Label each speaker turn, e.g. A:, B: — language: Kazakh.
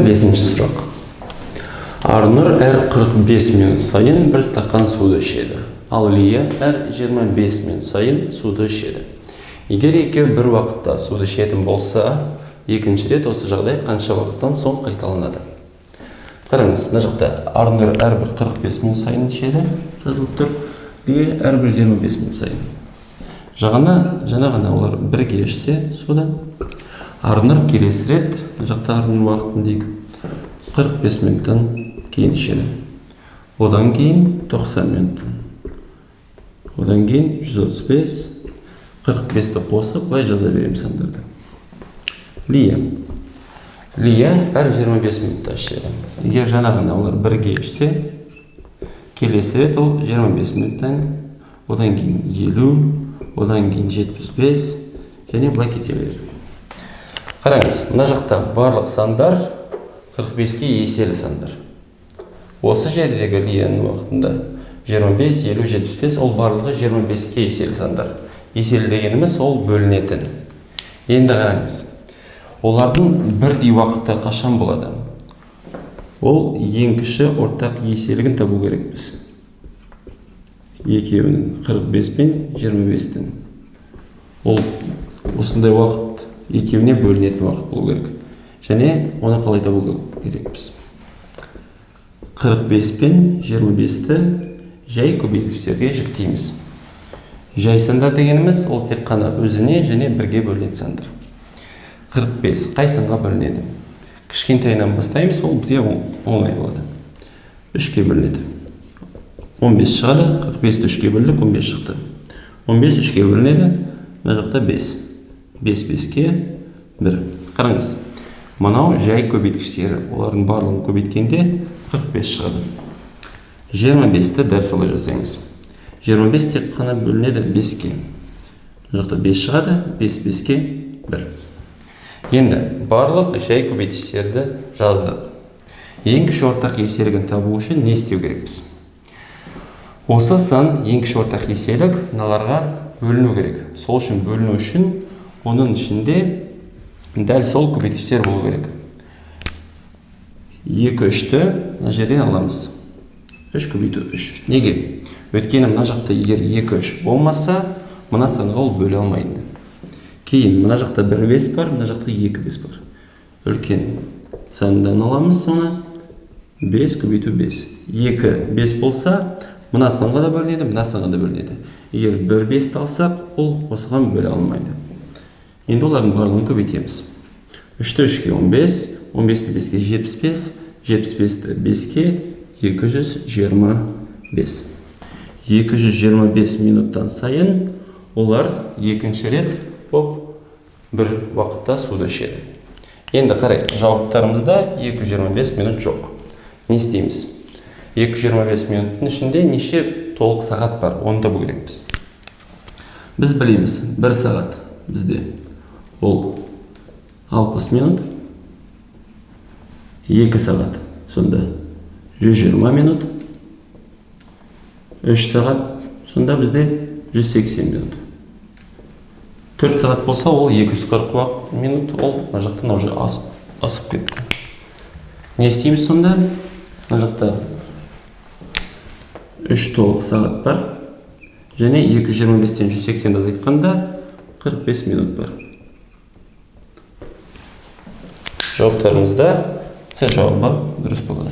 A: Бесінші сұрақ. Арнұр әр 45 минут сайын бір стақан суды ішеді. Ал Лия әр 25 минут сайын суды ішеді. Егер екеуі бір уақытта суды ішетін болса, екінші рет осы жағдай қанша уақыттан соң қайталанады? Қараңыз, мына жақта Арнұр әрбір 45 минут сайын ішеді, жазылып тұр. Лия әрбір 25 минут сайын. Жаңа ғана олар бірге ішсе суды. Арнұр келесі рет, мына жақта Арнұр уақытын дейік, 45 минуттан кейін ішеді. Одан кейін 90 минуттан. Одан кейін 135, 45-ті қосып, былай жаза беремін сандарды. Лия. Лия әр 25 минутта ішеді. Егер жаңа ғана олар бірге ішсе, келесі рет ол 25 минуттан, одан кейін 50, одан кейін 75 және былай кете береді. Қараңыз, мына жақта барлық сандар 45-ке еселі сандар. Осы жердегі Лияның уақытында 25, 50, 75, ол барлығы 25-ке еселі сандар. Еселі дегеніміз ол бөлінетін. Енді қараңыз, олардың бірдей уақыты қашан болады? Ол ең кіші ортақ еселігін табу керекпіз. Екеуінің 45 пен 25-тің. Ол осындай уақыт екеуіне бөлінетін уақыт болу керек. Және оны қалай табу керекпіз? 45 пен 25-ті жай көбейткіштерге жіктейміз. Жай сандар дегеніміз ол тек қана өзіне және бірге бөлінетін сандар. 45 қай санға бөлінеді? Кішкентайынан бастаймыз, ол бізге оңай болады. 3-ке бөлінеді. 15 шығады, 45-ті 3-ке бөлдік, 15 шықты. 15 3-ке бөлінеді, мына жақта 5. 5 5-ке 1. Қараңыз, мынау жай көбейткіштері, олардың барлығын көбейткенде 45 шығады. 25-ті дәл солай жасаймыз. 25 тек қана бөлінеді 5-ке. Мына жақта 5 шығады, 5 5-ке 1. Енді барлық жай көбейткіштерді жаздық. Ең кіші ортақ еселігін табу үшін не істеу керекпіз? Осы сан ең кіші ортақ еселік мыналарға бөліну керек. Сол үшін бөліну үшін оның ішінде дәл сол көбейткіштер болу керек. 2 3-ті мына жерден аламыз. 3 көбейту 3. Неге? Өйткені мына жақта егер 2 3 болмаса, мына санға ол бөле алмайды. Кейін мына жақта 1 5 бар, мына жақта 2 5 бар. Үлкен сандан аламыз соны. 5 көбейту 5. 2 5 болса, мына санға да бөлінеді, мына санға да бөлінеді. Егер 1 5-ті алсақ, ол осыған бөле алмайды. Енді олардың барлығын көбейтеміз. 3-ті 3-ке 15, 15-ті 5-ке 75, 75-ті 5-ке 225. 225 минуттан сайын олар екінші рет боп бір уақытта суды ішеді. Енді қарайық, жауаптарымызда 225 минут жоқ. Не істейміз? 225 минуттың ішінде неше толық сағат бар, оны табу керекпіз. Біз білеміз, 1 сағат бізде ол 60 минут, 2 сағат сонда 120 минут, 3 сағат сонда бізде 180 минут. 4 сағат болса, ол 240 минут, ол мына жақтан уже асып кетті. Не істейміз сонда? Мына жақта 3 толық сағат бар және 225-тен 180-ді азайтқанда 45 минут бар. Жауаптарымызда С жауабы дұрыс болады.